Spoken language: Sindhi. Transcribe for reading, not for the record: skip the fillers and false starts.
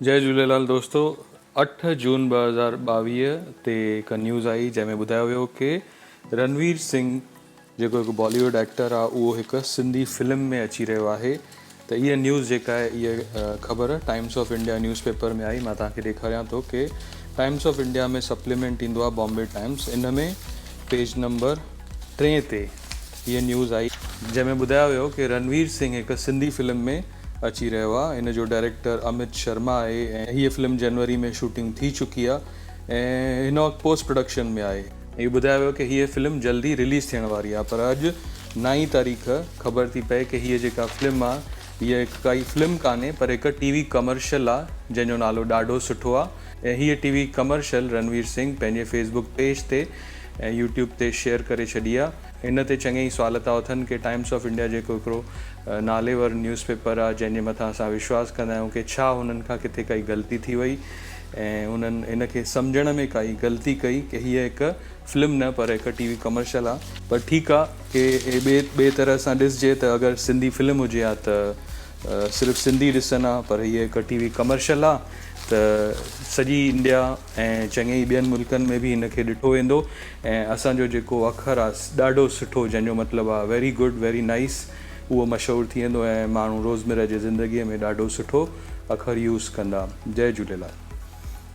جئي جهوليلال دوستو اٺ جون 2022 تي هڪ نيوز آئي جنهن ۾ ٻڌايو ويو ڪي رنوير سنگهه جيڪو هڪ بالي ووڊ ايڪٽر آ اهو هڪ سنڌي فلم ۾ اچي رهيو آهي ته اها نيوز جيڪا آهي اها خبر Times of India news paper ۾ آئي مان توهان کي ڏيکاريان ٿو ڪي ٽائمس آف انڊيا ۾ سپليمينٽ ايندو آ بامبي ٽائمس ان ۾ پيج نمبر ٽئين تي هيء نيوز آئي جنهن ۾ ٻڌايو ويو ڪي رنوير سنگهه هڪ سنڌي فلم ۾ اچي رهيو آهي ان جو ڊائريڪٽر امت شرما آهي ۽ هيء فلم جنوري ۾ شوٽنگ ٿي چڪي آهي ۽ هن وقت پوسٽ پروڊڪشن ۾ آهي. اهو ٻڌايو ويو ڪي هيء فلم جلدي رليز ٿيڻ واري آهي پر اڄ نائين تاريخ خبر ٿي پئي ڪي هيء جيڪا فلم آهي هيء هڪ ڪائي فلم ڪانهي پر هڪ ٽي وي ڪمرشل آهي جنهن جو نالو ڏاڍو سٺو آهي ۽ هيء T V commercial Ranveer Singh پنهنجي فيس بڪ پيج تي ۽ يوٽيوب تي شيئر ڪري ڇڏي آ. ان تي چڱي ئي سوال ٿا اٿن ڪي ٽائمس آف انڊيا جيڪو هڪڙو ناليور نيوز پيپر آ جنهن جي مٿان اسان وشواس ڪندا آهيون ڪي ڇا هنن کان ڪٿي ڪائي غلطي ٿي وئي ۽ هنن ان کي سمجهڻ ۾ ڪائي غلطي ڪئي ڪي هيء هڪ فلم نه پر هڪ ٽي وي ڪمرشل آ. پر ٺيڪ آ ڪي ٻي ٻي طرح سان ڏسجي ته اگر سنڌي فلم هجي ها ته صرف سنڌي ڏسن ها پر هيء هڪ ٽي وي ڪمرشل آ ته سڄي انڊيا ۽ چڱي ئي ٻين ملڪن ۾ به هن کي ڏٺو ويندو ۽ اسان جو جيڪو اکر آ ڏاڍو سٺو جنهن جو مطلب آ ويري گڊ ويري نائيس اهو مشهور ٿي ويندو ۽ ماڻهو روزمره جي زندگيء ۾ ڏاڍو سٺو اکر يوز ڪندا. جئي جهوليلال.